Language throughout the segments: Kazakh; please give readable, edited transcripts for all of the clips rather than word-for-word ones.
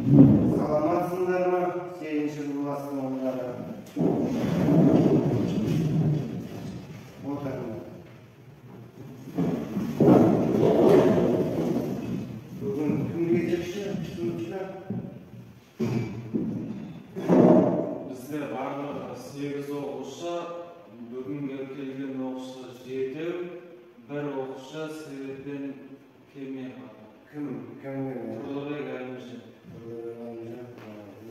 Саламатсыңдар ма, 8-ші класстың ұлдары? Отырыңдар. Бүгін кім кезекші сыныпта? Бізде барлығы 8 оқушы, бүгінгі келген оқушы 7, бір оқушы себеппен келмей қалды. Кім? Кім келмеді? Тұрлыбек Әлімжан. Тұрлыбек Әлімжан,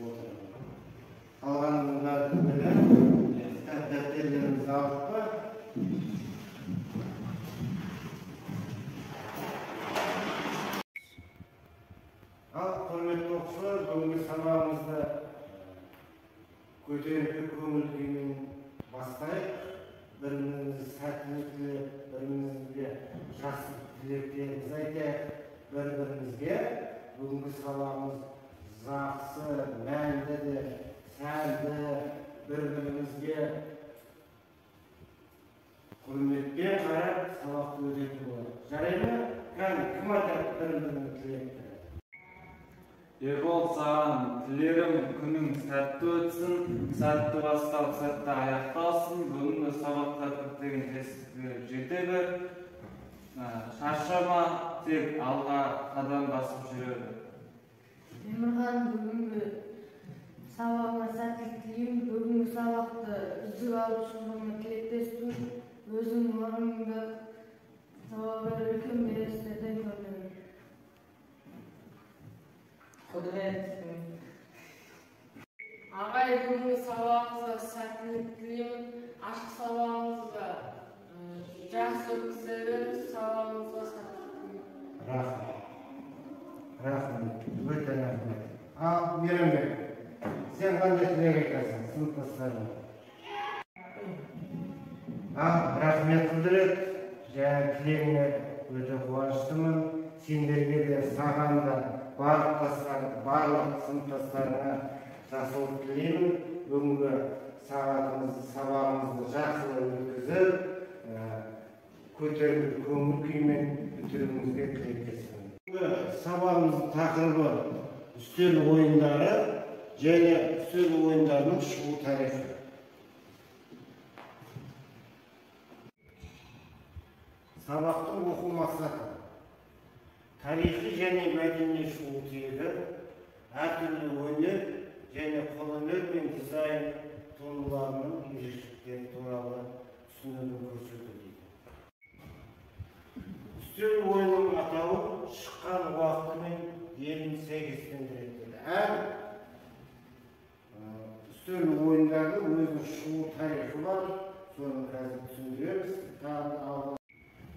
отырыңдар. Қалғанының бәрі түгел, кітап дәптерлерімізді алдық па? Ал, құрметті оқушылар, бүгінгі сабағымызды көтеріңкі көңіл күймен бастайық. Бір-бірімізге сәттілік тілеп, бір-бірімізге жақсы тілектерімізді айтайық. Бір-бірімізге бүгінгі сабағымыз жақсы, мәнді де, сәнді, бір-бірімізге құрметпен қарап сабақты өтетін болады. Жарай ма? Кәне, кім айтады бір-бірінің тілекті? Ербол, саған тілерім, күнің сәтті өтсін, сәтті басталып, сәтті аяқталсын. Бүгінгі сабақта көптеген жетістіктерге жете бер. Шаршама, тек алға қадам басып жүре бер. Өмірхан, бүгінгі сабағыңа сәттілік тілеймін. Бүгінгі сабақты үздік алып шығуыңа тілектеспін. Өзің орныңды таба бер, үлкен белестерден көрінемін. Құдірет. Ағай, бүгінгі сабағыңызға сәттілік тілеймін. Ашық сабағыңызды жақсы өткізе беріңіз. Сабағыңызға сәттілік тілеймін. Рахмет. Рахмет. Өте рахмет. Ал, Мейрамбек, сен қандай тілек айтасың сыныптастарыңа? Ал, рахмет, Құдірет. Жаңа тілегіңе өте қуаныштымын. Сендерге де, саған да, барлық сыныптастарыңа жақсылық тілеймін. Бүгінгі сағатымызды, сабағымызды жақсылап өткізіп, көтеріңкі көңіл күймен бітіруіңізге тілектеспін. Бүгінгі сабағымыздың тақырыбы үстел ойындары және үстел ойындарының шығу тарихы. Сабақтың оқу мақсаты: тарихи және мәдени шығу тегі, әртүрлі өнер және қолөнер мен дизайн туындыларының ерекшеліктері туралы түсінігін көрсету дейді. Үстел ойынының атауы шыққан уақыты мен елін сәйкестендіреді дейді. Әр үстел ойындарының өзінің шығу тарихы бар, соны қазір түсіндіреміз.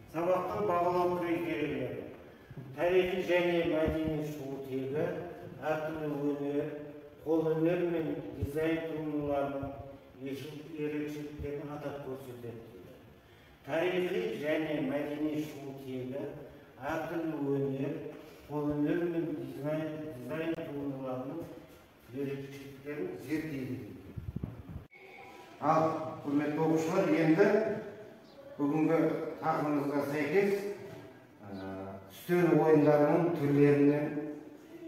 Сабақтың бағалау критерийлері: тарихи және мәдени шығу тегі, әртүрлі өнер, қолөнер мен дизайн туындыларының ерекшеліктерін атап көрсетеді дейді. Тарихи және мәдени шығу тегі, әртүрлі өнер, қолөнер мен дизайн туындыларының ерекшеліктерін зерттейді дейді. Ал, құрметті оқушылар, енді бүгінгі тақырыбымызға сәйкес үстел ойындарының түрлерінен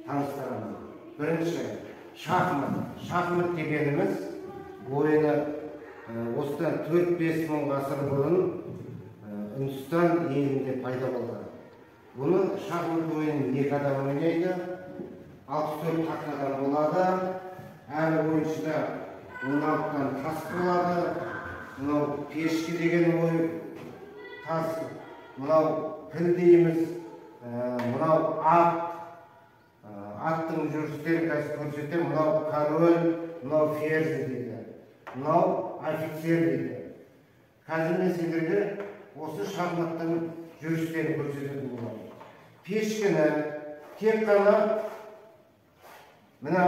таныстырамыз. Бірінші, шахмат. Шахмат дегеніміз ойыны осыдан 4-5 мың ғасыр бұрын Үндістан елінде пайда болған. Бұны шахмат ойынын екі адам ойнайды, 64 тақтадан болады, әр ойыншыда 16-тан тас болады. Мынау пешкі деген ой тас, мынау піл дейміз, мынау ат, аттың жүрістерін қазір көрсетемін. Мынау король, мынау ферзь дейді, мынау офицер дейді. Қазір мен сендерге осы шахматтың жүрістерін көрсететін боламын. Пешкіні тек қана мына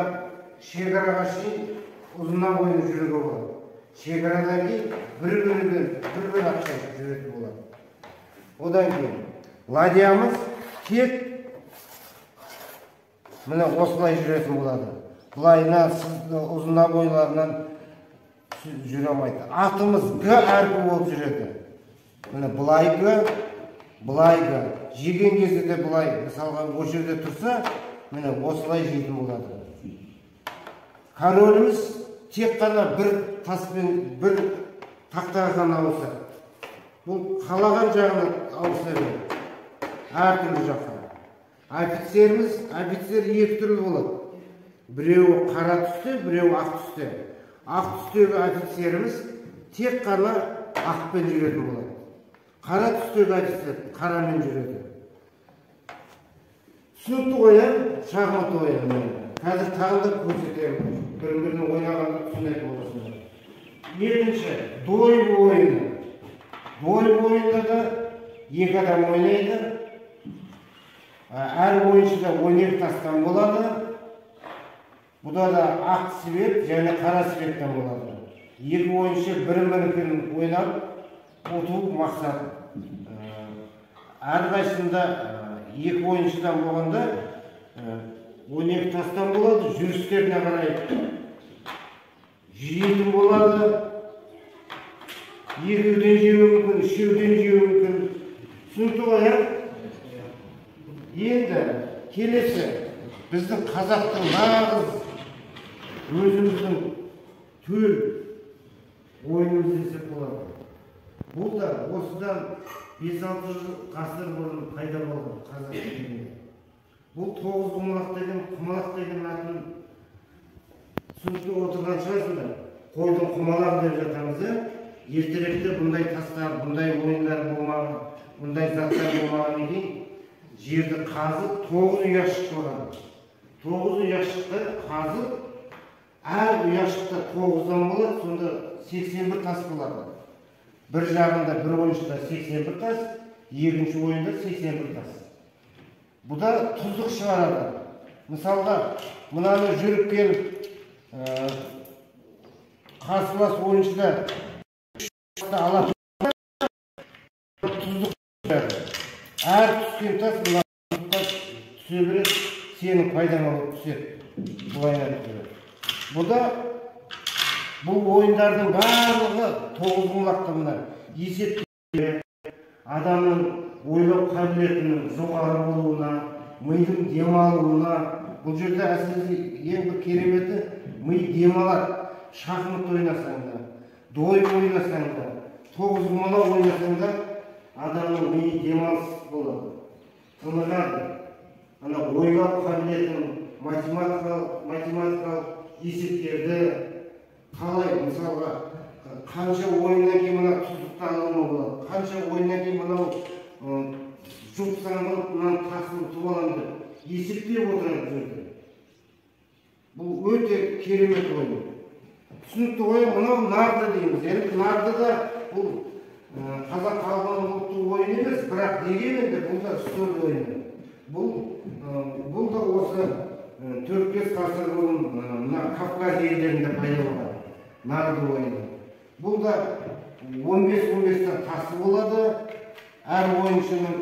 шекараға шейін ұзына бойы жүруге болады. Шекарадан кейін бір-бірден бір-бір ақша жүретін болады. Одан кейін ладьямыз тек міне осылай жүретін болады. Былайына ұзына бойларынан жүре алмайды. Атымыз Г әрпі болып жүреді. Міне былай Г, былай Г. Жеген кезде де былай, мысалға осы жерде тұрса, міне осылай жейтін болады. Короліміз тек қана бір таспен бір тақтаға ғана ауысады. Бұл қалаған жағына ауыса береді, әртүрлі жаққа. Офицеріміз, офицер екі түрлі болады. Біреуі қара түсте, біреуі ақ түсте. Ақ түстегі офицеріміз тек қана ақпен жүретін болады. Қара түстегі офицер қарамен жүреді. Түсінікті ғой, ә? Шахмат ойыны. Қазір тағы да көрсетемін. Бір-бірін ойнағанда түсінетін боласыңдар. Екінші, дойбы ойыны. Дойбы ойынында да екі адам ойнайды. Әр ойыншыда 12 тастан болады. Бұда да ақ свет және қара светтен болады. Екі ойыншы бір-бірін ойнап ұту мақсат. Әрқайсысында екі ойыншыдан болғанда 12 тастан болады, жүрістеріне қарай жейтін болады. Екеуден жеуі мүмкін, үшеуден жеуі мүмкін. Түсінікті ғой, ә? Енді келесі біздің қазақтың нағыз өзіміздің төл ойынымыз десек болады. Бұл да осыдан 5-6 ғасыр бұрын пайда болған қазақ тілінде. Бұл тоғыз құмалақ деген, құмалақ деген атын түсінікті отырған шығарсыңдар. Қойдың құмалағы деп жатамыз, ә? Ертеректе бұндай тастар, бұндай ойындар болмаған, бұндай заттар болмағаннан кейін жерді қазып 9 ұяшық болған. 9 ұяшықты қазып, әр ұяшықта 9-дан болады, сонда 81 тас болады. Бір жағында бір ойыншыда 81 тас, екінші ойында 81 тас. Бұда тұздық шығарады. Мысалға, мынаны жүріп келіп, қарсылас ойыншыда алады, тұздық шығарады. Әр түскен тас мына түсе береді, сенің пайдаңа болып түседі. Былай айтып. Бұда бұл ойындардың барлығы тоғыз құмалақта мына есептеуге, адамның ойлау қабілетінің жоғары болуына, мидың демалуына. Бұл жерде әсіресе ең бір кереметі ми демалады. Шахмат ойнасаң да, дойбы ойнасаң да, тоғыз құмалақ ойнасаң да адамның миы демалыс болады, тынығады. Ана ойлау қабілетін, математикалық есептерді қалай, мысалға, қанша ойыннан кейін мына тұздықты алуға болады, қанша ойыннан кейін мынау жұп қылып мынаны тасын ұтып аламын деп есептеп отырады бұл жерде. Бұл өте керемет ойын. Түсінікті ғой, мынау нарды дейміз. Енді нарды да бұл қазақ халқының ұлттық ойыны емес, бірақ дегенмен де бұл да үстел ойыны. Бұл да осы 4-5 ғасыр бұрын мына Кавказ елдерінде пайда болған нарды ойыны. Бұл да 15-15-тен тасы болады. Әр ойыншының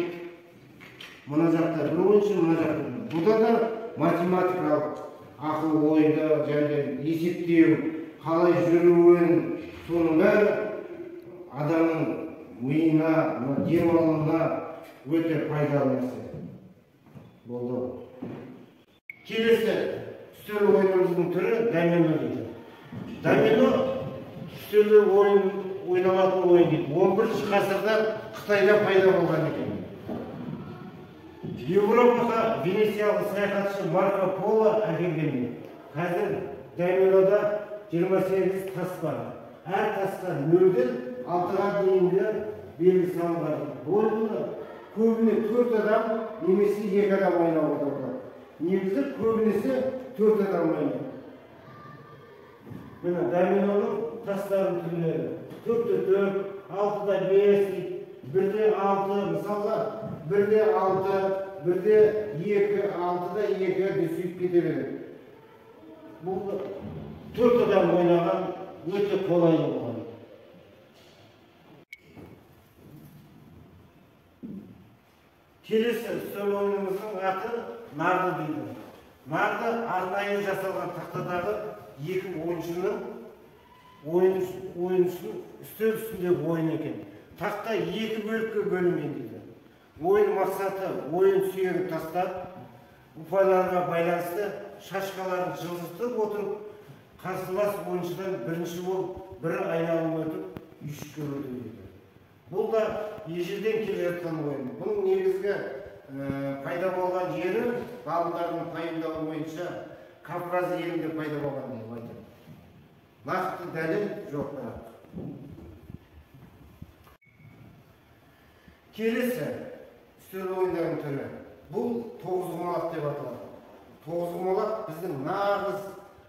мына жақта бір ойыншы, мына жақта бір. Бұда да математикалық ақыл ойды және есептеу, қалай жүруін, соның бәрі адамның миына, демалуына өте пайдалы нәрсе. Болды. Келесі үстел ойынымыздың түрі домино дейді. Домино үстел ойын ойналатын ойын дейді. 11 ғасырда Қытайда пайда болған екен. Еуропаға венециялық саяхатшы Марко Поло әкелген дейді. Қазір доминода 28 тас бар. Әр тасқа 0-ден 6-ға дейінгі белгі салынған. Ойынды көбіне 4 адам немесе 2 адам ойнауға болады. Негізі көбінесе 4 адам ойнайды. Міне доминоның тастарының түрлері. 4-те 4, 6-да 5, 1-де 6, мысалға 1-де 6, 1-де 2, 6-да 2 деп сөйтіп кете береді. Бұл 4 адам ойнаған өте қолайлы болған. Келесі үстел ойынымыздың аты нарды дейді. Нарды арнайы жасалған тақтадағы екі ойыншының ойыншының үстел үстіндегі ойын екен. Тақта екі бөлікке бөлінген дейді. Ойын мақсаты ойын сүйегін тастап, Ұпайларға байланысты шашкаларын жылжытып отырып, қарсылас ойыншыдан бірінші болып бір айналым өтіп, үйшікке өту дейді. Бұл да ежелден келе жатқан ойын. Бұның негізгі пайда болған жері ғалымдардың пайымдауы бойынша Кавказ елінде пайда болған деп айтады. Нақты дәлел жоқ бірақ. Келесі үстел ойындарының түрі. Бұл тоғызқұмалақ деп аталады. Тоғызқұмалақ біздің нағыз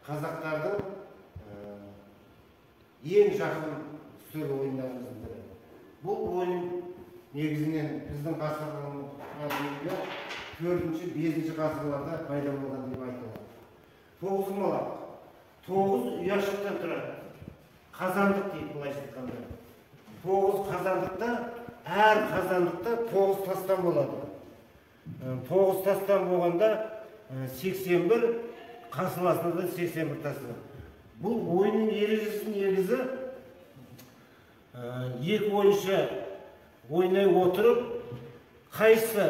қазақтардың ең жақын үстел ойындарымыздың бірі. Бұл ойын негізінен біздің ғасырдың 4-ші, 5-ші ғасырларда пайда болған деп айтылады. Тоғызқұмалақ 9 ұяшықтан тұрады. Қазандық дейді былайша айтқанда. 9 қазандықта, әр қазандықта 9 тастан болады. 9 тастан болғанда 81, қарсыласында да 81 тас болады. Бұл ойынның ережесі негізі екі ойыншы ойнай отырып, қайсы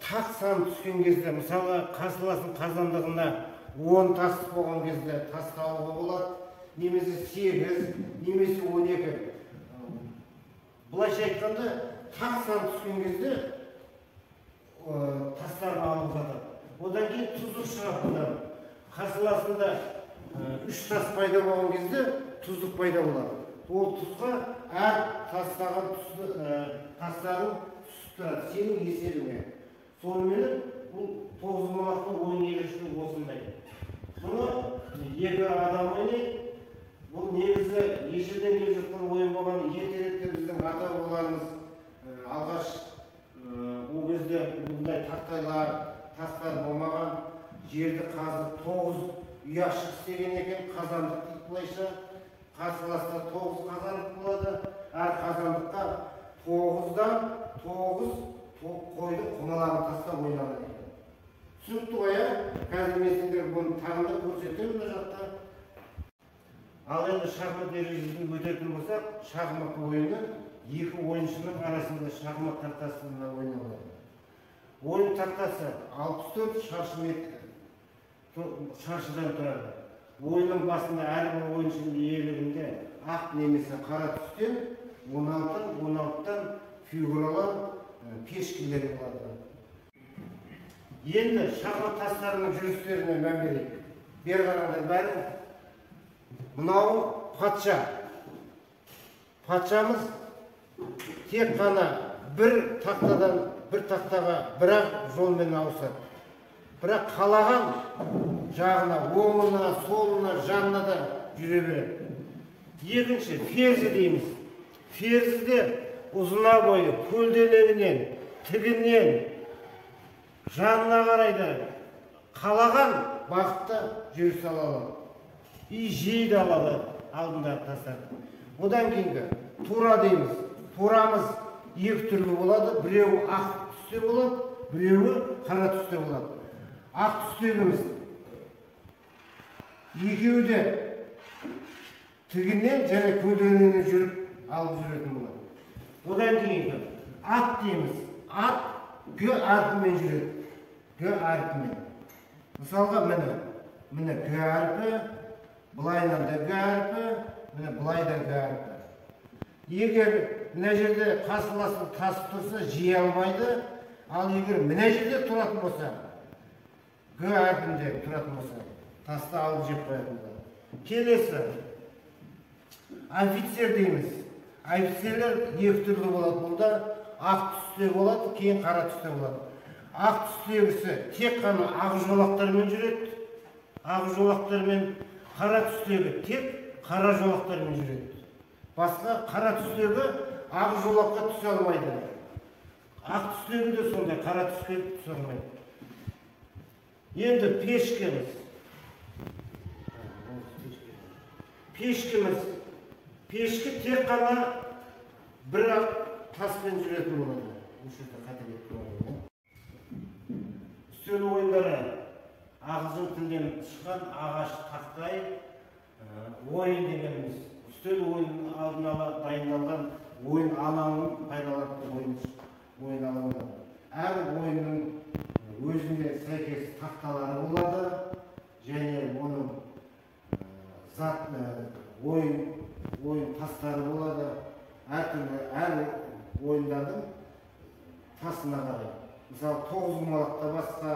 тақ сан түскен кезде, мысалы қарсыласының қазандығына 10 тас болған кезде тасты алуға болады, немесе 8, немесе 12. Былайша айтқанда, тақ сан түскен кезде тастарын алып жатады. Одан кейін тұздық шығады бұдан. Қарсыласында 3 тас пайда болған кезде тұздық пайда болады. Ол тұзға әр тастаған тастарын түсіп тұрады, сенің есебіңе. Сонымен бұл тоғызқұмалақтың ойын ережесі осындай. Бұны екі адам ойнайды. Бұл негізі ежелден келе жатқан ойын болған. Ертеректе біздің ата-бабаларымыз алғаш ол кезде бұндай тақтайлар, тастар болмаған, жерді қазып 9 ұяшық істеген екен, қазандық дейді былайша. Қарсыласта 9 қазандық болады. Әр қазандықта 9-дан 9 қойды құмалағын тастап ойнады екен. Түсінікті ғой, ә? Қазір мен сендерге бұны тағы да көрсетемін мына жақта. Ал енді шахмат ережесін өтетін болсақ, шахмат ойыны екі ойыншының арасында шахмат тақтасында ойналады. Ойын тақтасы 64 шаршы метр шаршыдан тұрады. Ойынның басында әрбір ойыншының иелігінде ақ немесе қара түстен 16-16-тан фигуралар, пешкелер болады. Енді шахмат тастарының жүрістеріне мән берейік. Бері қараңдар бәрі. Мынау патша. Патшамыз тек қана бір тақтадан бір тақтаға бір-ақ жолмен ауысады. Бірақ қалаған жағына, оңына, солына, жанына да жүре береді. Екінші, ферзі дейміз. Ферзі де ұзына бойы көлденеңінен, тігінен, жанына қарай да қалаған бағытта жүріс ала алады. И жей де алады алдындағы тастарды. Одан кейінгі тура дейміз. Турамыз екі түрлі болады. Біреуі ақ түсте болады, біреуі қара түсте болады. Ақ түстегіміз екеуі де тігінен және көлденеңінен жүріп алып жүретін болады. Одан кейінгі ат дейміз. Ат Г әрпімен жүреді. Г әрпімен. Мысалға міне Г әрпі, былайынан да Г әрпі, міне былай да Г әрпі. Егер мына жерде қарсыласың тасы тұрса, жей алмайды. Ал егер мына жерде тұратын болса, Г әрпінде тұратын болса, тасты алып жеп қоятын болады. Келесі офицер дейміз. Офицерлер екі түрлі болады. Бұнда ақ түсте болады, кейін қара түсте болады. Ақ түстегісі тек қана ақ жолақтармен жүреді. Ақ жолақтармен, қара түстегі тек қара жолақтармен жүреді. Басқа қара түстегі ақ жолаққа түсе алмайды. Ақ түстегі де сондай қара түске түсе алмайды. Енді пешкеміз. Пешкеміз. Пешкі тек қана бір ақ таспен жүретін болады. Осы жерде қателік бар. Үстел ойындары ағылшын тілінен шыққан ағаш тақтай ойын дегеніміз. Үстел ойынының алдын ала дайындалған ойын алаңын пайдаланатын ойын алаңдары. Әр ойынның өзіне сәйкес тақталары болады және оның зат ойын тастары болады. Әртүрлі әр ойындардың тасына қарай. Мысалы, тоғызқұмалақта басқа,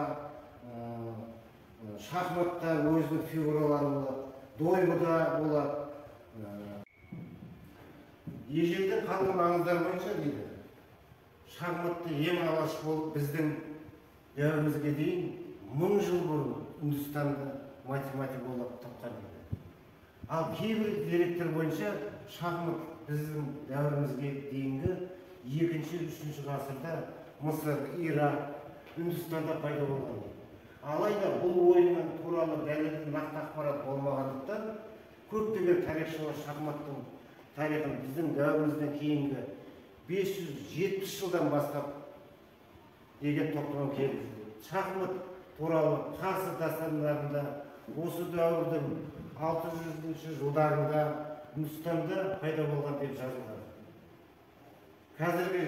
шахматта өзінің фигуралары болады, дойбыда болады. Ежелден қалған аңыздар бойынша дейді, шахматты ең алғаш болып біздің дәуірімізге дейін 1000 жыл бұрын Үндістанда математик ойлап тапқан дейді. Ал кейбір деректер бойынша шахмат біздің дәуірімізге дейінгі 2-3 ғасырда Мысыр, Ирак, Үндістанда пайда болған дейді. Алайда бұл ойынның туралы дәлелді нақты ақпарат болмағандықтан көптеген тарихшылар шахматтың тарихын біздің дәуірімізден кейінгі 570 жылдан бастап деген тоқтамға келді. Шахмат туралы парсы дастандарында осы дәуірдің 600 жылдарында Үндістанда пайда болған деп жазылған. Қазіргі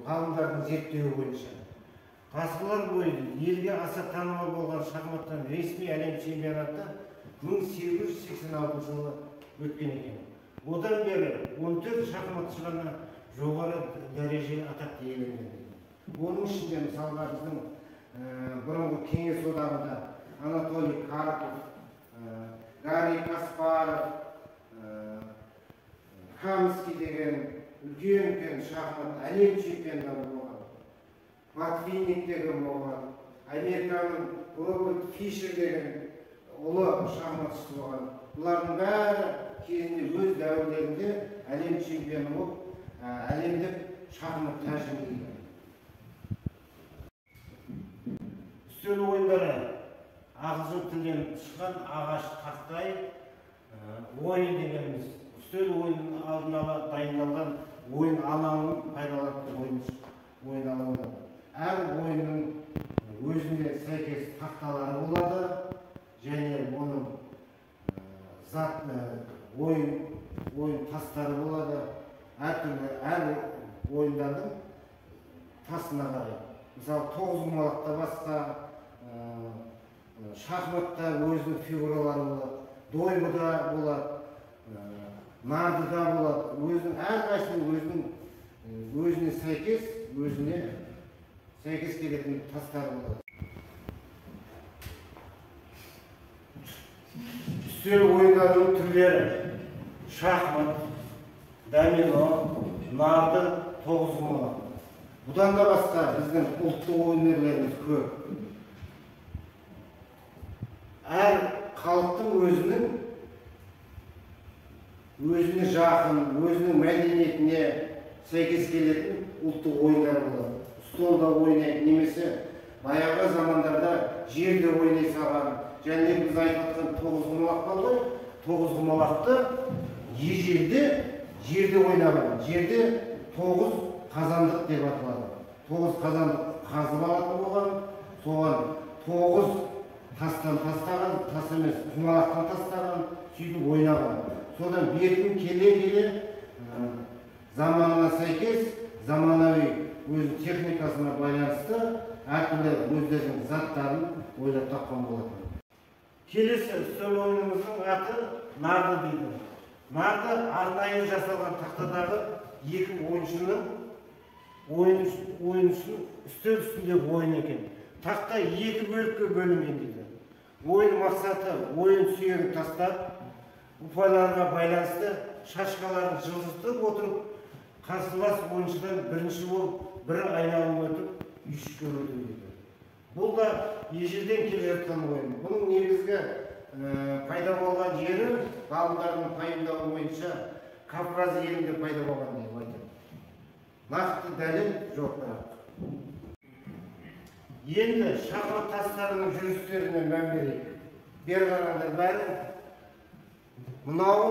ғалымдардың зерттеуі бойынша ғасырлар бойы елге аса танымал болған шахматтан ресми әлем чемпионаты 1886 жылы өткен екен. Одан бері 14 шахматшы ғана жоғары дәрежелі атақты иеленген. Оның ішінде мысалға біздің бұрынғы Кеңес одағында Анатолий Карпов, Гарри Каспаров, Камский деген үлкен-үлкен шахмат әлем чемпиондары болған. Ботвинник деген болған, Американың Роберт Фишер деген ұлы шахматшысы болған. Бұлардың бәрі кезінде өз дәуірлерінде әлем чемпионы болып, әлемдік шахмат тәжін киген. Үстел ойындары ағылшын тілінен шыққан ағаш тақтай ойын дегеніміз. Үстел ойынының алдын ала дайындалған ойын алаңын пайдаланатын ойын алаңы. Әр ойынның өзіне сәйкес тақталары болады және оның зат ойын тастары болады. Әртүрлі әр ойындардың тасына қарай. Мысалы, тоғызқұмалақта басқа, шахматта өзінің фигуралары болады, дойбыда болады, нардыда болады. Өзінің әрқайсының өзіне сәйкес келетін тастары болады. Үстел ойындарының түрлері: шахмат, домино, нарды, тоғызқұмалақ. Бұдан да басқа біздің ұлттық өнерлеріміз көп. Әр халықтың өзіне жақын, өзінің мәдениетіне сәйкес келетін ұлттық ойындар болады. Столда ойнайды, немесе баяғы замандарда жерде ойнай салған. Және біз айтып жатқан тоғызқұмалақ бар ғой, тоғызқұмалақты ежелде жерде ойнаған. Жерде 9 қазандық деп аталады. 9 қазандық қазып алатын болған, соған 9 тастан тастаған, тас емес, құмалақтан тастаған, сөйтіп ойнаған. Содан бертін келе-келе заманына сәйкес, заманауи өз техникасына байланысты әртүрлі өздерінің заттарын ойлап тапқан болатын. Келесі үстел ойынымыздың аты нарды дейді. Нарды арнайы жасалған тақтадағы екі ойыншының ойыншының үстел үстіндегі ойын екен. Тақта екі бөлікке бөлінген дейді. Ойын мақсаты ойын сүйегін тастап, ұпайларға байланысты шашкаларын жылжытып отырып, қарсылас ойыншыдан бірінші болып бір айналым өтіп, үйшікке өту дейді. Бұл да ежелден келе жатқан ойын. Бұның негізгі пайда болған жері ғалымдардың пайымдауы бойынша Кавказ елінде пайда болған деп айтады. Нақты дәлел жоқ бірақ. Енді шахмат тастарының жүрістеріне мән берейік. Бері қараңдар бәрі. Мынау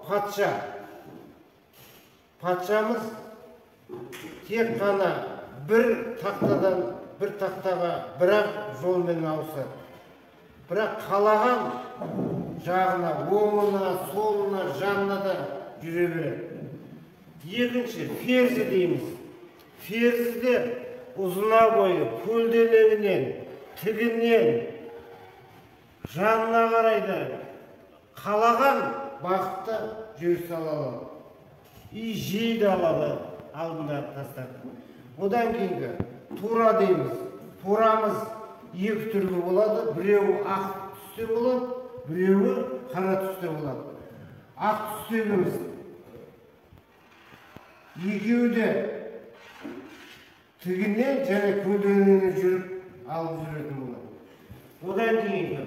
патша. Патшамыз тек қана бір тақтадан бір тақтаға бірақ жолмен ауысады. Бірақ қалаған жағына, оңына, солына, жанына да жүре береді. Екінші, ферзі дейміз. Ферзі де ұзына бойы көлденеңінен тігінен, жанына қарайды, қалаған бағытта жүріс ала алады. И жей де алады алдындағы тастарды. Одан кейінгі тура дейміз. Турамыз екі түрлі болады. Біреуі ақ түсте болады, біреуі қара түсте болады. Ақ түстегіміз екеуі де тігінен және көлденеңінен жүріп алып жүретін болады. Одан кейінгі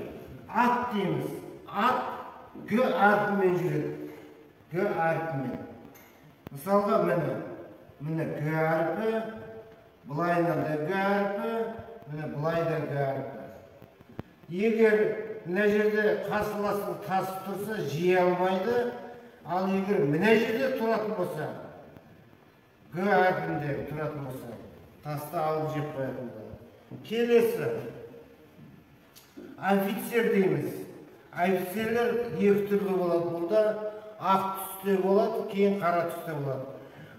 ат дейміз. Ат Г әрпімен жүреді. Г әрпімен. Мысалға міне Г әрпі, былайынан да Г әрпі, міне былай да Г әрпі. Егер мына жерде қарсыластың тасы тұрса, жей алмайды. Ал егер мына жерде тұратын болса, Г әрпінде тұратын болса, тасты алып жеп қоятын болады. Келесі офицер дейміз. Офицерлер екі түрлі болады. Бұнда ақ түсте болады, кейін қара түсте болады.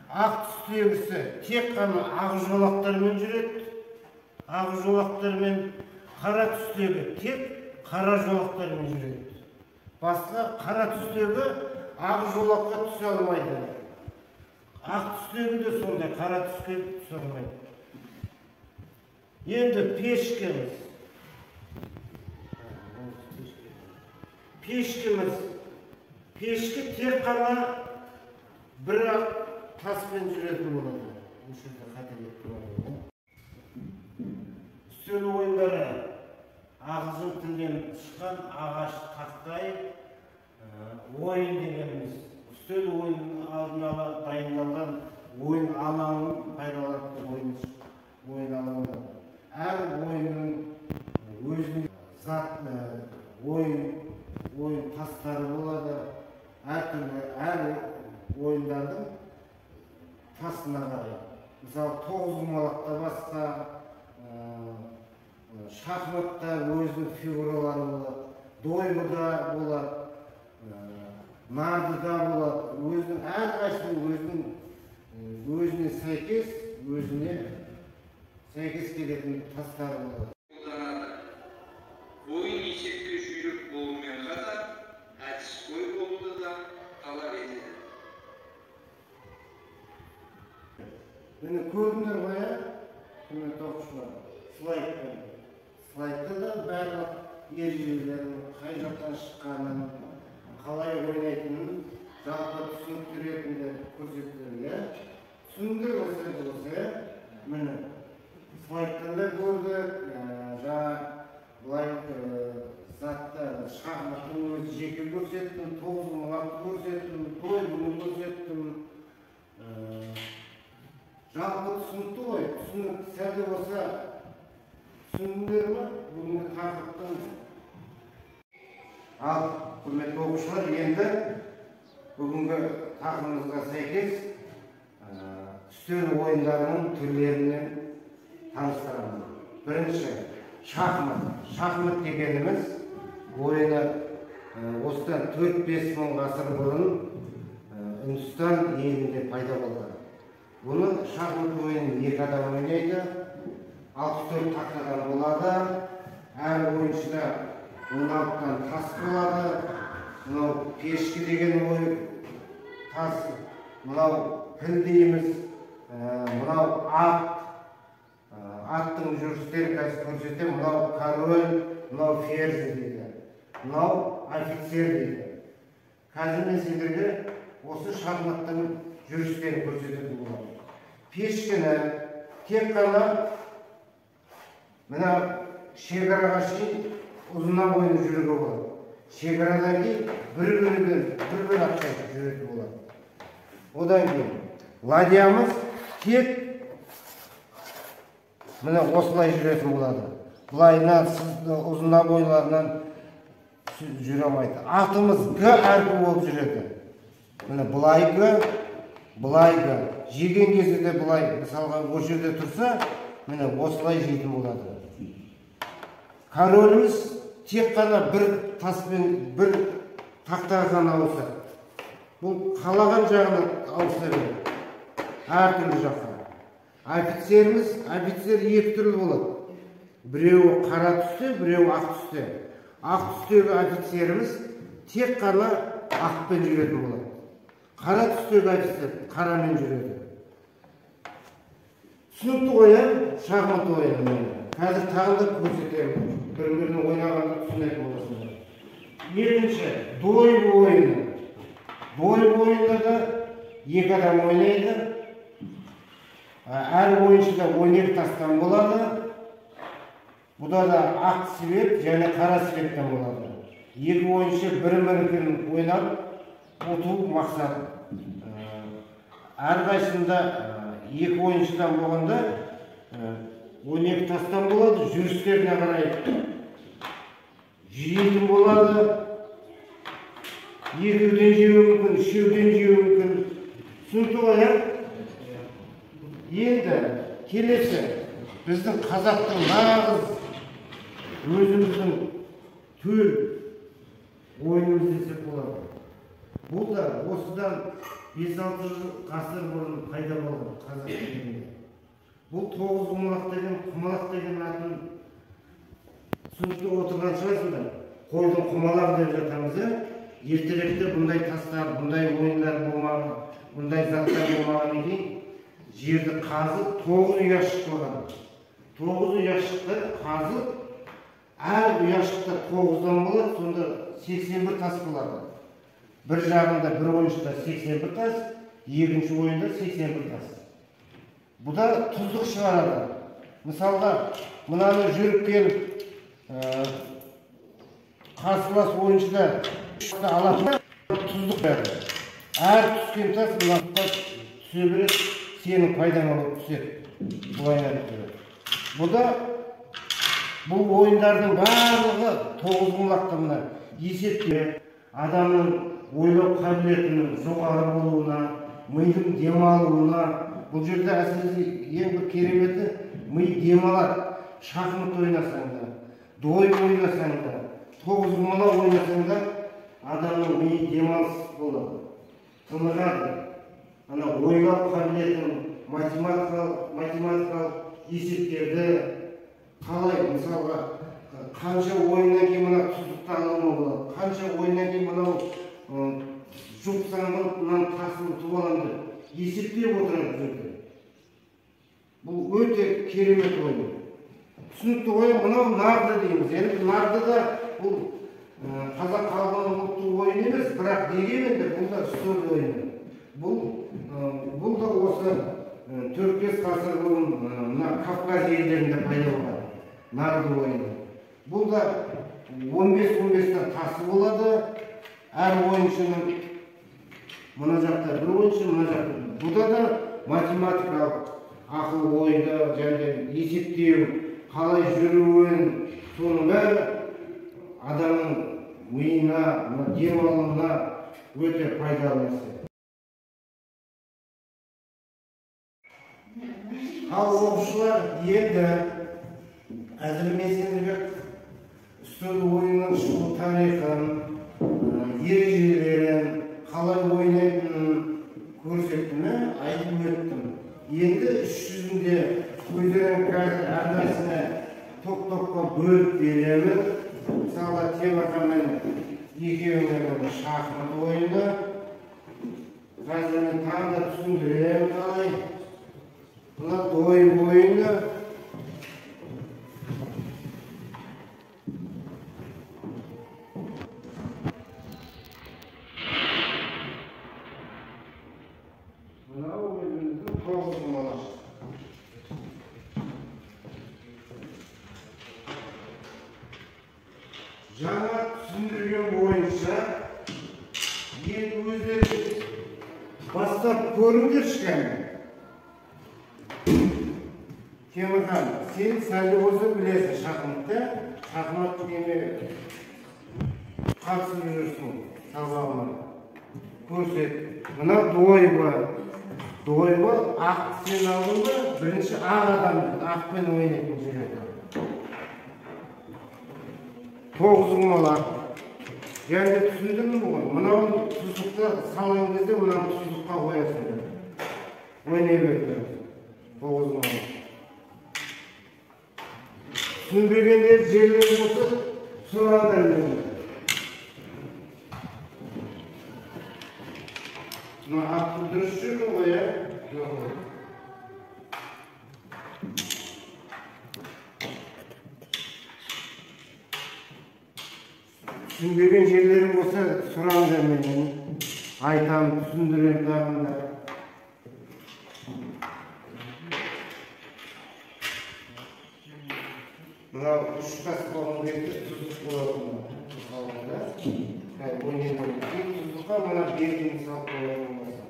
Ақ түстегісі тек қана ақ жолақтармен жүреді. Ақ жолақтармен. Қара түстегі тек қара жолақтармен жүреді. Басқа қара түстегі ақ жолаққа түсе алмайды. Ақ түстегі де сондай, қара түске түсе алмайды. Енді пешкеміз. Пешкіміз. Пешкі тек қана бір ақ таспен жүретін болады. Осы жерде қателік бар. Үстел ойындары ағылшын тілінен шыққан ағаш тақтай ойын дегеніміз. Үстел ойынының алдын ала дайындалған ойын алаңын пайдаланатын ойын алаңы. Әр ойынның өзінің зат ойын тастары болады. Әртүрлі әр ойындардың тасына қарай. Мысалы, тоғызқұмалақта басқа, шахматта өзінің фигуралары болады, дойбыда болады, нардыда болады. Өзінің әрқайсысының өзіне сәйкес, өзіне сәйкес келетін тастары болады. Ойын есепке жүйрік болумен қатар, әдісқой болуды да талап етеді. Міне көрдіңдер ғой, құрметті оқушылар, слайдты. Слайдта да барлық ережелерін, қай жақтан шыққанын, қалай ойнайтынын жалпы түсінікті ретінде көрсетілген. Түсіндіңдер ғой сіздер болса, міне слайдтан да көрдік, жаңа былай затты шахматтың өзі жеке көрсеттім, тоғызқұмалақты көрсеттім, дойбыны көрсеттім. Жалпы түсінікті ғой, түсінікті сәл де болса түсіндіңдер ме бүгінгі тақырыптың? Ал, құрметті оқушылар, енді бүгінгі тақырыбымызға сәйкес үстел ойындарының түрлерінен таныстырамын. Бірінші, шахмат. Шахмат дегеніміз ойыны осыдан 4-5 мың ғасыр бұрын Үндістан елінде пайда болған. Бұны шахмат ойынын екі адам ойнайды, 64 тақтадан болады, әр ойыншыда 16-тан тас болады. Мынау пешкі деген ойын тас, мынау піл дейміз, мынау ат, аттың жүрістерін қазір көрсетемін. Мынау король, мынау ферзь дейді, мынау офицер дейді. Қазір мен сендерге осы шахматтың жүрістерін көрсететін боламын. Пешкіні тек қана мына шекараға шейін ұзына бойына жүруге болады. Шекарадан кейін бір-бірінен бір-бір ақша жүретін болады. Одан кейін ладьямыз тек міне осылай жүретін болады. Былайынан ұзына бойларынан жүре алмайды. Атымыз Г әрпі болып жүреді. Міне былай Г, былай Г. Жеген кезде де былай, мысалға осы жерде тұрса, міне осылай жейтін болады. Короліміз тек қана бір таспен бір тақтаға ғана ауысады. Бұл қалаған жағына ауыса береді. Әртүрлі жаққа. Офицеріміз, офицер екі түрлі болады. Біреуі қара түсте, біреуі ақ түсте. Ақ түстегі офицеріміз тек қана ақпен жүретін болады. Қара түстегі офицер қарамен жүреді. Түсінікті ғой, ә? Шахмат ойыны. Қазір тағы да көрсетемін. Бір-бірін ойнағанда түсінетін боласыңдар. Екінші, дойбы ойыны. Дойбы ойынында да екі адам ойнайды. Әр ойыншыда 12 тастан болады. Бұда да ақ свет және қара светтен болады. Екі ойыншы бір-бірін ойнап ұту мақсат. Әрқайсысында екі ойыншыдан болғанда 12 тастан болады, жүрістеріне қарай жейтін болады. Екеуден жеуі мүмкін, үшеуден жеуі мүмкін. Түсінікті ғой, ә? Енді келесі біздің қазақтың нағыз өзіміздің төл ойынымыз десек болады. Бұл да осыдан 5-6 ғасыр бұрын пайда болған қазақ тілінде. Бұл тоғыз құмалақ деген, құмалақ деген атын түсінікті отырған шығарсыңдар. Қойдың құмалағы деп жатамыз, ә? Ертеректе бұндай тастар, бұндай ойындар болмаған, бұндай заттар болмағаннан кейін жерді қазып 9 ұяшық қойған. 9 ұяшықты қазып, әр ұяшықта 9-дан болады, сонда 81 тас болады. Бір жағында бір ойыншыда 81 тас, екінші ойында 81 тас. Бұда тұздық шығарады. Мысалға, мынаны жүріп келіп, қарсылас ойыншыда алатын тұздық берді. Әр түскен тас мына түсе береді, сенің пайдаңа болып түседі. Бұлай әрекет. Бұда бұл ойындардың барлығы тоғыз құмалақты мына есепте адамның ойлау қабілетінің жоғары болуына, мидың демалуына. Бұл жерде әсіресе ең бір кереметі ми демалады. Шахмат ойнасаң да, дойбы ойнасаң да, тоғыз құмалақ ойнасаң да адамның миы демалыс болады, тынығады. Ана ойлау қабілетін, математикалық есептерді қалай, мысалға, қанша ойыннан кейін мына тұздықты алуға болады, қанша ойыннан кейін мынау жұқсаң мынаның тасын ұтып аламын деп есептеп отырады бұл жерде. Бұл өте керемет ойын. Түсінікті ғой, мынау нарды дейміз. Енді нарды да бұл қазақ халқының ұлттық ойыны емес, бірақ дегенмен де бұл да үстел ойыны. Бұл да осы 4-5 ғасыр бұрын мына Кавказ елдерінде пайда болған нарды ойыны. Бұл да 15-15-тен тасы болады. Әр ойыншының мына жақта бір ойыншы, мына жақта. Бұда да математикалық ақыл ойды және есептеу, қалай жүруін, соның бәрі адамның миына, демалуына өте пайдалы нәрсе. Ал оқушылар, енді әзір мен сендерге үстел ойынының шығу тарихын, ережелерін, қалай ойнайтынын көрсеттім, айтып өттім. Енді іс жүзінде өздерің қазір әрқайсысына топ-топқа бөліп беремін. Мысалы, Темірханмен екеуінің шахмат ойыны. Қазір мен тағы да түсіндіремін қалай. Мына дойбы ойыны. Мынау өзіміздің тоғыз құмалақ. Жаңа түсіндірген бойынша енді өздері бастап көріңдерші кәне. Темірхан, сен сәл де болса білесің шахматты, шахмат неме қатысып жүрсің сабағыма. Көрсет. Мына дойбы. Дойбы ақ сен алдың ба, бірінші ақ адам ақпен ойнайтын жүреді. Тоғыз құмалақ. Және түсіндірдім ғой. Мынау тұздықты салған кезде мынаны тұздыққа қоясың. Ойнай берді. Тоғыз құмалақ. Түсінбегендер жерлер болса, сұраңдар мені. Мына атты дұрыс жүрдің ғой, ә? Жоқ. Түсінбеген жерлерің болса, сұраңдар менен. Айтам, түсіндірем тағында. Мынау үш тас болған кезде тұздық болатын мысалға. Ойнайтын тұздыққа мына белгіні салып қоямын болса.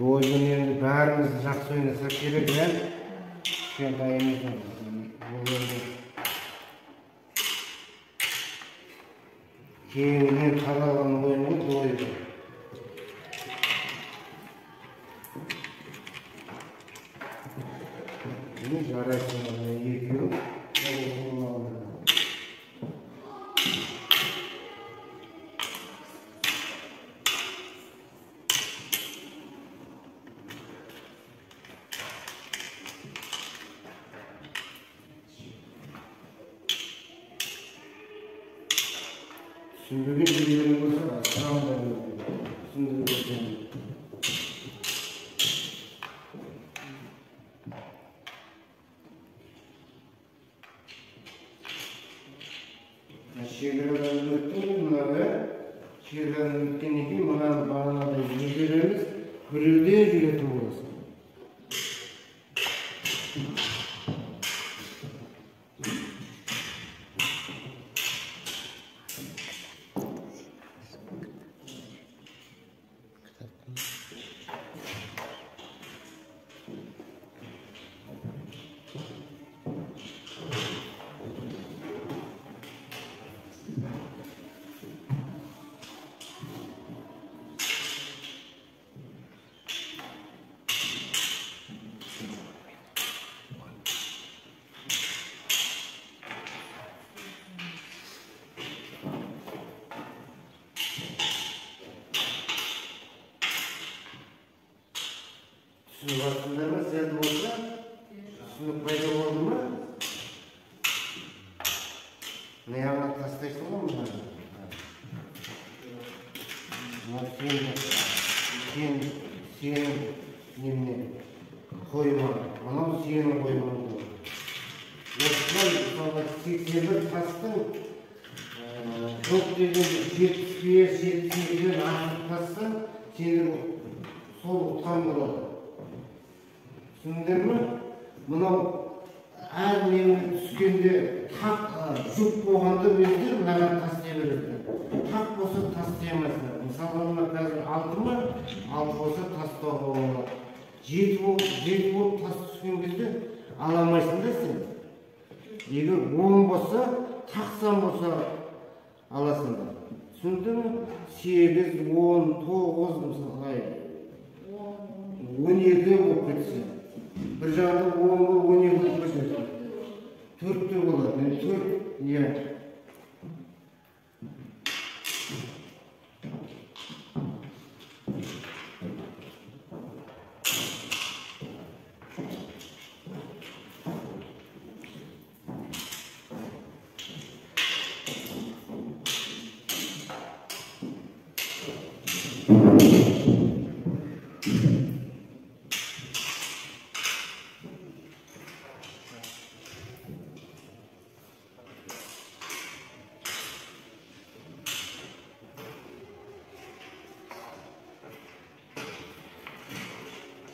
Дойбын енді бәріміз жақсы ойнасақ керек, ә? Кішкентайымыздан. Бұл енді кеңінен таралған ойын ғой дойбы. Міне жарайсың, мына екеуі. Түсіндірген жерлерің болса, сұраңдар түсіндіріп. Шекарадан өттің ғой мынаны, шекарадан өткеннен кейін мынаны бағанадай жүгіреміз, біреуде жүретін боласың. Түсініп алсыңдар ма, сәл болса? Түсінік пайда болды ма? Мына жағына тастайсың ғой мынаны. Мына сенің немене қойма, мынау сенің қоймаң. Осылай мысалға 81 тастың жоқ дегенде 75, 72-ден артық тассаң, сендер сол ұтқан болады. Түсіндіңдер ме? Мынау әр неме түскенде тақ жұп болғанда өздері мынаған тастай береді. Тақ болса тастай алмайсыңдар. Мысалға мына қазір 6 ма? 6 болса тастауға болады. 7 болып тас түскен кезде ала алмайсың да сен. Егер 10 болса, тақсан болса аласыңдар. Түсіндің ме? 8, 10, 9 мысалға 12 болып кетсе. Бір жағында 10 болып 12 болып кетсе. 4-те болады. Мен 4, иә.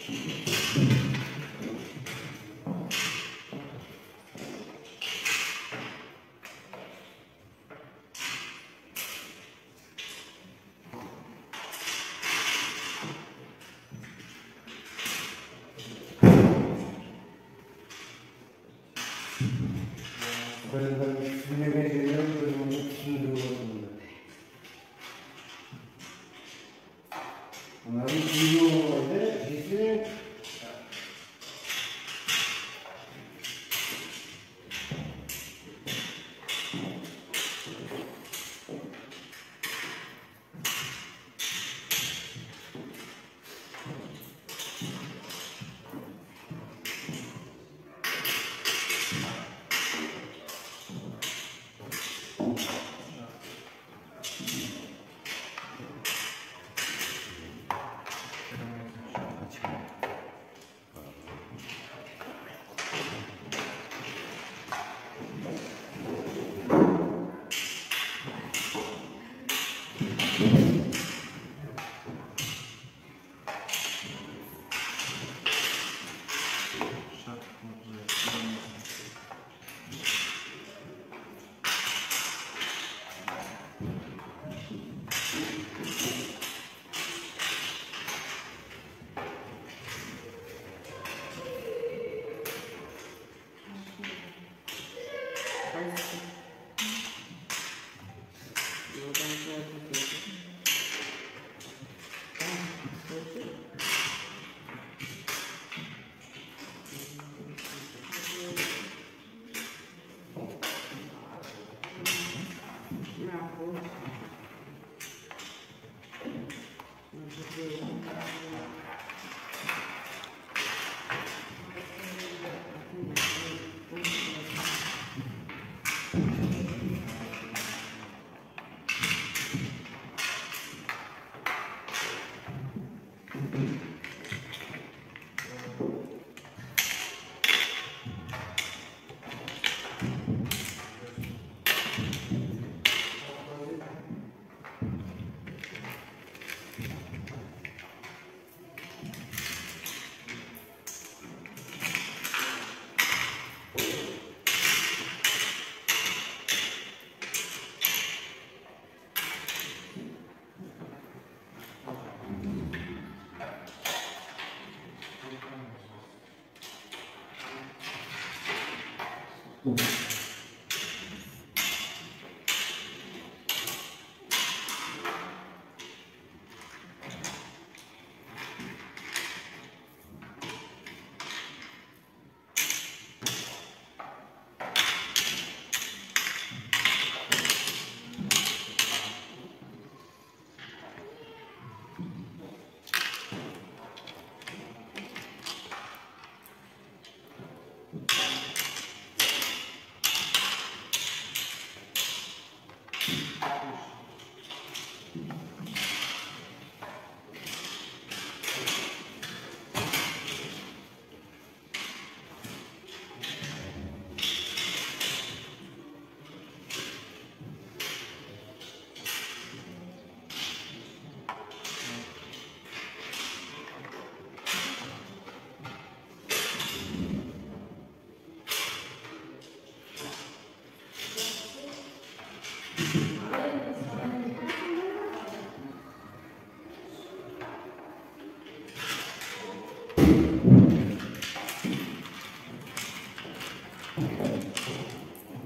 Бірін-бірін түсінбеген жерлерін бір-біріне түсіндіріп отырыңдар. Мынаның күйеуі болады, жесе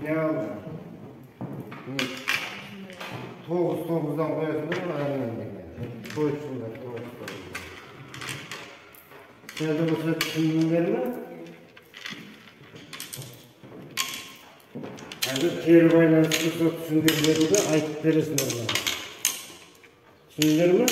Не алды? 9-9-дан қоясыңдар ма әрмен деген. Қойсыңдар 9-9. Сәлде болса түсіндіңдер ме? Әлде кері байланысты болса түсінгендеріңді айтып бересіңдер маған. Түсіндіңдер ме?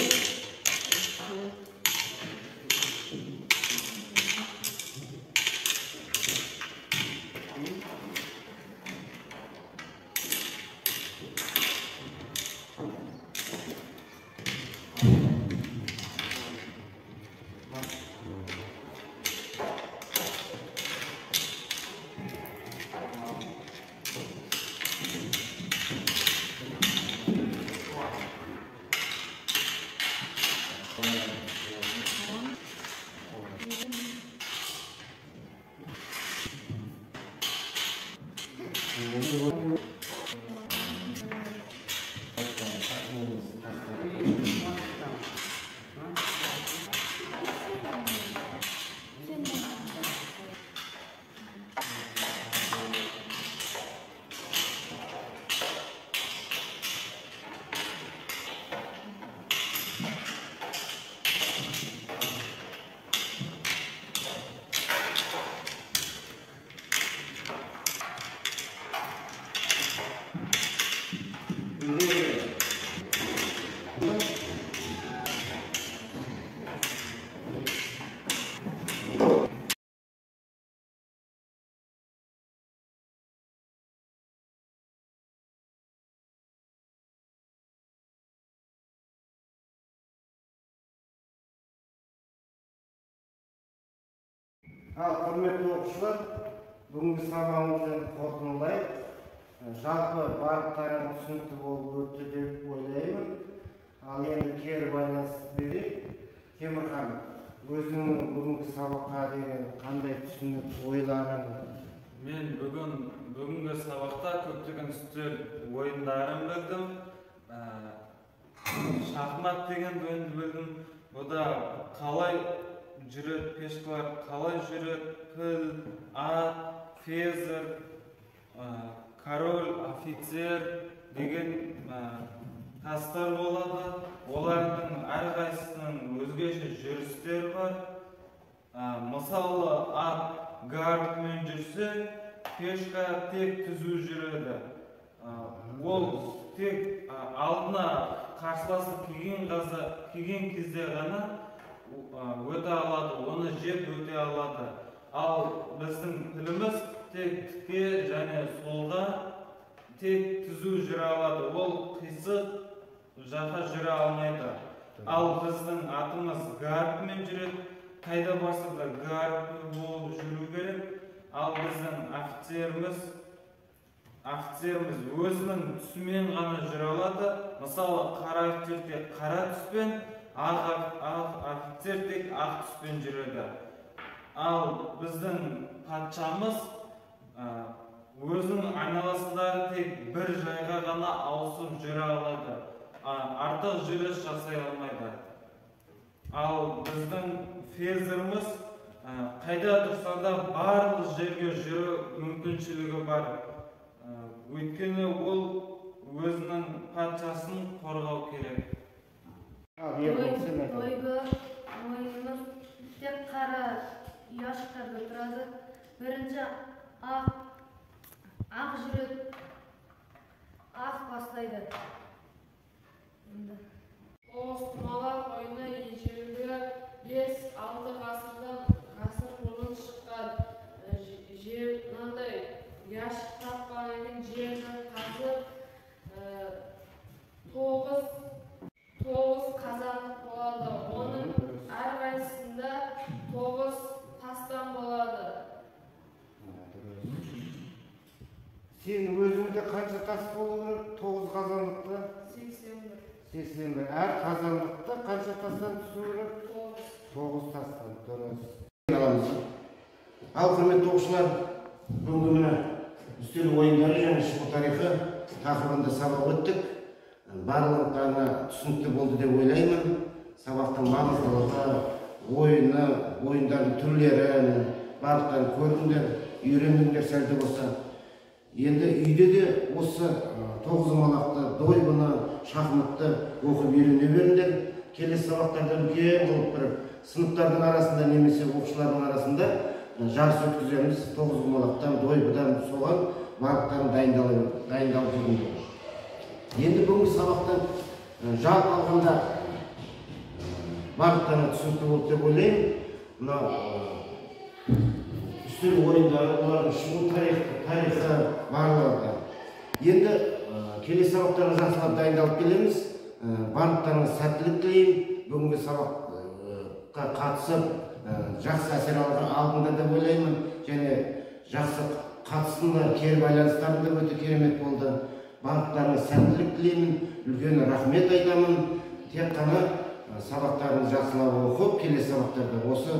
Ал, құрметті оқушылар, бүгінгі сабағымызды қорытындылайық. Жалпы барлықтарың түсінікті болып өтті деп ойлаймын. Ал енді кері байланыс берейік. Темірхан, өзіңнің бүгінгі сабаққа деген қандай түсінік, ойларың? Мен бүгінгі сабақта көптеген үстел ойындарын білдім. Шахмат деген ойынды білдім. Бұда қалай жүреді, пешкалар қалай жүреді, піл, ат, фезер, король, офицер деген тастар болады. Олардың әрқайсысының өзгеше жүрістері бар. Мысалы, ат гардымен жүрсе, пешка тек түзу жүреді. Ол тек алдына қарсыласы келген кезде ғана өте алады, оны жеп өте алады. Ал біздің піліміз тек тіке және солға тек түзу жүре алады, ол қисық жаққа жүре алмайды. Ал біздің атымыз гарпымен жүреді, қайда барса да гарп болып жүру керек. Ал біздің офицеріміз өзінің түсімен ғана жүре алады. Мысалы, қара офицер тек қара түспен, ақ офицер тек ақ түспен жүреді. Ал біздің патшамыз өзінің айналасындағы тек бір жайға ғана ауысып жүре алады, артық жүріс жасай алмайды. Ал біздің фезеріміз қайда тұрса да барлық жерге жүру мүмкіншілігі бар. Өйткені ол өзінің патшасын қорғау керек. Дойбы ойынымыз тек қара ящиктарда тұрады. Бірінші ақ жүреді, ақ бастайды. Тоғызқұмалақ ойыны ежелгі 5-6 ғасыр бұрын шыққан. Жер мынандай ящик тапқаннан кейін жерді қазып 9 қазандық болады. Оның әрқайсысында 9 тастан болады. Сен өзіңде қанша тас болу керек 9 қазандықта? 81. 81. Әр қазандықта қанша тастан түсу керек? 9 тастан. Дұрыс. Аламыз. Ал, құрметті оқушылар, бүгінгі міне үстел ойындары және шығу тарихы тақырыбында сабақ өттік. Барлықтарына түсінікті болды деп ойлаймын. Сабақтың маңыздылығы, ойыны, ойындардың түрлерін барлықтарын көрдіңдер, үйрендіңдер сәл де болса. Енді үйде де осы тоғызқұмалақты, дойбыны, шахматты оқып үйрене беріңдер. Келесі сабақтарда үлкен қылып бір сыныптардың арасында немесе оқушылардың арасында жарыс өткіземіз. Тоғызқұмалақтан, дойбыдан, соған барлықтарын дайындалып жүріңдер. Енді бүгінгі сабақтан жалпы алғанда барлықтарына түсінікті болды деп ойлаймын. Мынау үстел ойындары, олардың шығу тарихы барлығы. Енді келесі сабақтарға жақсылап дайындалып келеміз. Барлықтарыңа сәттілік тілеймін. Бүгінгі сабаққа қатысып жақсы әсер алдыңдар деп ойлаймын. Және жақсы қатыстыңдар, кері байланыстарың да өте керемет болды. Барлықтарыңа сәттілік тілеймін, үлкен рахмет айтамын. Тек қана сабақтарыңды жақсылап оқып, келесі сабақтарда осы